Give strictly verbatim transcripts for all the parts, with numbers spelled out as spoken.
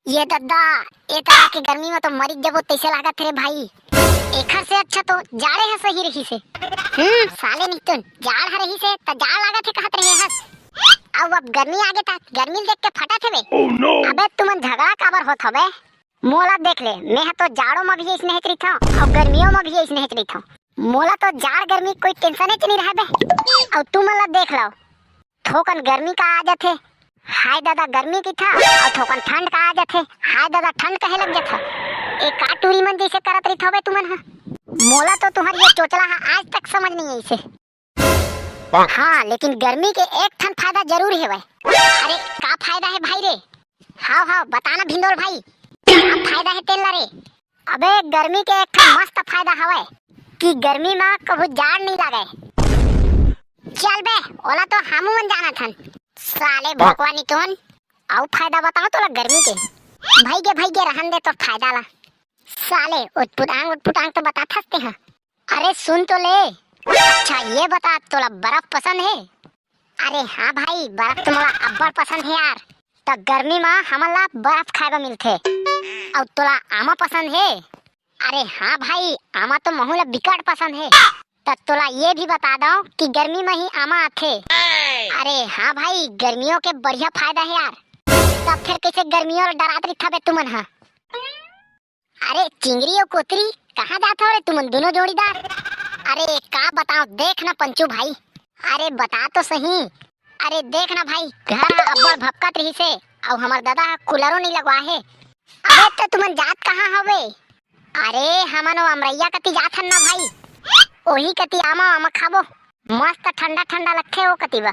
ये दद्दा, ए तरह के गर्मी में तो मरिक जबो तैसे लागत रे भाई। एखर से अच्छा तो जाड़े ह सही रहिसे। हम्म, साले नितुन, जाड़ ह रहिसे त जाड़ लागत हे कहत रहे हस। अउ अब गर्मी आगे त गर्मी ल देख के फटत हवे। Oh no! अबे तुमन झगड़ा काबर होत हवे? मोला देख ले, मैं ह तो जाड़ो में भी अइसने हेच रहिथंव अउ गर्मियों में भी अइसने हेच रहिथंव। मोला तो जाड़ गर्मी कोई tension च नहीं रहे बे। अउ तुमन ला देख लो, थोकन गर्मी का आ जाथे, हाय दादा गर्मी की था, अउ थोकन ठंड का आ जाथे, हाय दादा ठंड कहे लग जाथा। ए का टूरी मन जैसे करत रहिथो बे तुमन ह? मोला तो तुहर ये चोचला ह आज तक समझ नहीं आइसे। हाँ, लेकिन गर्मी के एक ठन फायदा जरूर हेवय। अरे का फायदा हे भाई रे? हाव हाव, बताना भिंदोल भाई, का फायदा हे तेन ला रे? अबे गर्मी के एक ठन मस्त फायदा हवय कि गर्मी म कभू जाड़ नहीं लागय। चल बे, ओला तो हमू मन जानत हन। साले भोकवा नितुन, अउ फायदा बताओ तोला गर्मी के। भई गे, भई गे, रहन दे तोर फायदा ला। साले उटपुटांग उटपुटांग तो बताथस तेहा। अरे सुन तो ले। अच्छा ये बता, तोला बर्फ पसंद हे? अरे हाँ भाई, बर्फ तो मोला अब्बड़ पसंद हे यार। त गर्मी म हमन ला बर्फ खाए बर मिलथे। अउ तोला आमा पसंद हे? अरे हाँ भाई, आमा तो महू ला बिकट पसंद हे। त तोला ये भी बता दंव कि गर्मी म ही आमा आथे। अरे हाँ भाई, गर्मियों के बढ़िया फायदा हे यार। तब फिर कैसे गर्मियों ला डरात रहिथो बे तुमन ह? अरे चिंगरी अउ कोतरी, कहाँ जात हो रे तुमन दोनों जोड़ीदार? अरे का बताओ, देख ना पंचू भाई, अरे बता तो सही। अरे देख ना भाई, घर ह अब्बड़ भपकत रहिसे, अउ हमर ददा ह कूलरो नहीं लगवा हे। अबे तो तुमन जात कहाँ हवे? अरे हमन ओ अमरैया कति जात हन ना भाई, ओही कति आमा आमा खाबो, मस्त ठंडा ठंडा लगथे ओ कति बा।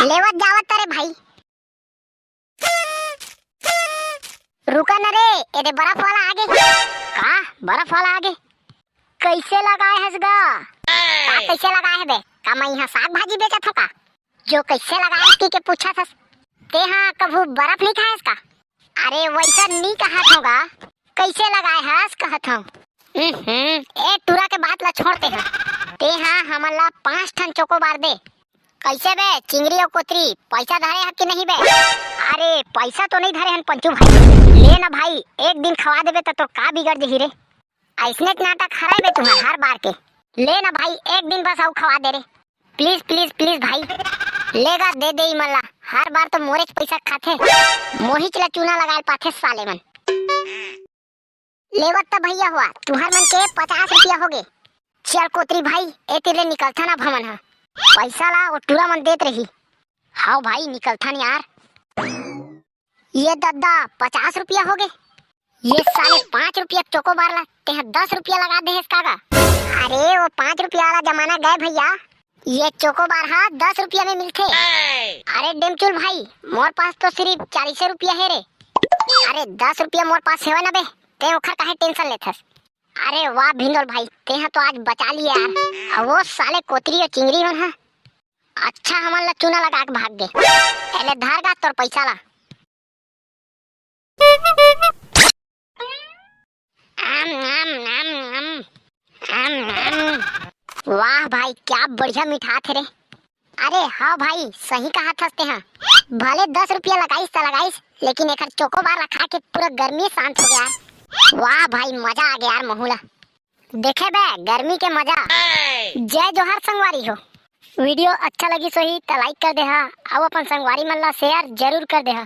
लेवत जावत रे भाई। रुका न रे, एदे बर्फ वाला आगे। का? बर्फ वाला आगे? कैसे लगाए हस गा? का कैसे लगाए हबे? का मैं यहाँ साग भाजी बेचत हँव का? जो कैसे लगाए हस कि के पूछत हस? ते हाँ कभू बर्फ नहीं खाए हस का? अरे वैसा नहीं कहत हँव गा, कैसे लगाए हस कहत हँव। हम्म, ए टूरा के बात ला छोड़ ते हाँ। ते हाँ हमन ला पाँच ठन चोकोबार दे। कैसे बे चिंगरी अउ कोतरी, पैसा धरे ह कि नहीं बे? अरे पैसा तो नहीं धरे हन पंचू भाई, ले ना भाई, एक दिन खवा देबे त तोर का बिगड़ जही रे। ऐसने के नाटक हरय बे तुम्हार हर बार के। ले ना भाई, एक दिन बस अउ खवा दे रे, please please please भाई। लेगा दे दे इमन ला, हर बार तो मोरेच पैसा खाथे, मोहिच ला चूना लगाए पाथे साले मन। लेवत त भैया हुआ, तुहर मन के पचास रुपया होगे। चल कोतरी भाई, ए तीर ले निकलथन अब हमन ह। पैसा ला ओ टूरा मन देत रही। हाव भाई, निकलथन यार। ये दद्दा, पचास रुपया होगे। ये साले पाँच रुपया चोकोबार ला, तेहा दस रुपया लगा दे हेस का गा? अरे, वो पाँच रुपया वाला जमाना गए भैया। ये चोकोबार हा दस रुपया में मिलथे। अरे डेमचुल भाई, मोर पास तो सिर्फ चालीसे रुपया हे रे। अरे दस रुपया मोर पास हेवय ना बे, ते ओखर काहे tension लेथस? अरे वाह भिंदोल भाई, तेहा तो आज बचा लिए यार। अउ वो साले कोतरी अउ चिंगरी मन हा, अच्छा हमन ला चूना लगा के भाग गे। एले धर गा तोर पैसा ला। आम, आम, आम, आम। आम, आम। वाह भाई, क्या बढ़िया मिठाथे रे। अरे हाँ भाई, सही कहत हस तेहा। भले दस रुपया लगाइस त लगाइस, लेकिन एखर चोकोबार ला खा के पूरा गर्मी शांत होगे यार। वाह भाई, मजा आगे यार महू ला। देखे बे, गर्मी के मजा। जय जोहार संगवारी हो। Video अच्छा लगिस होही त like कर देहा, अउ अपन संगवारी मन ला share जरूर कर देहा।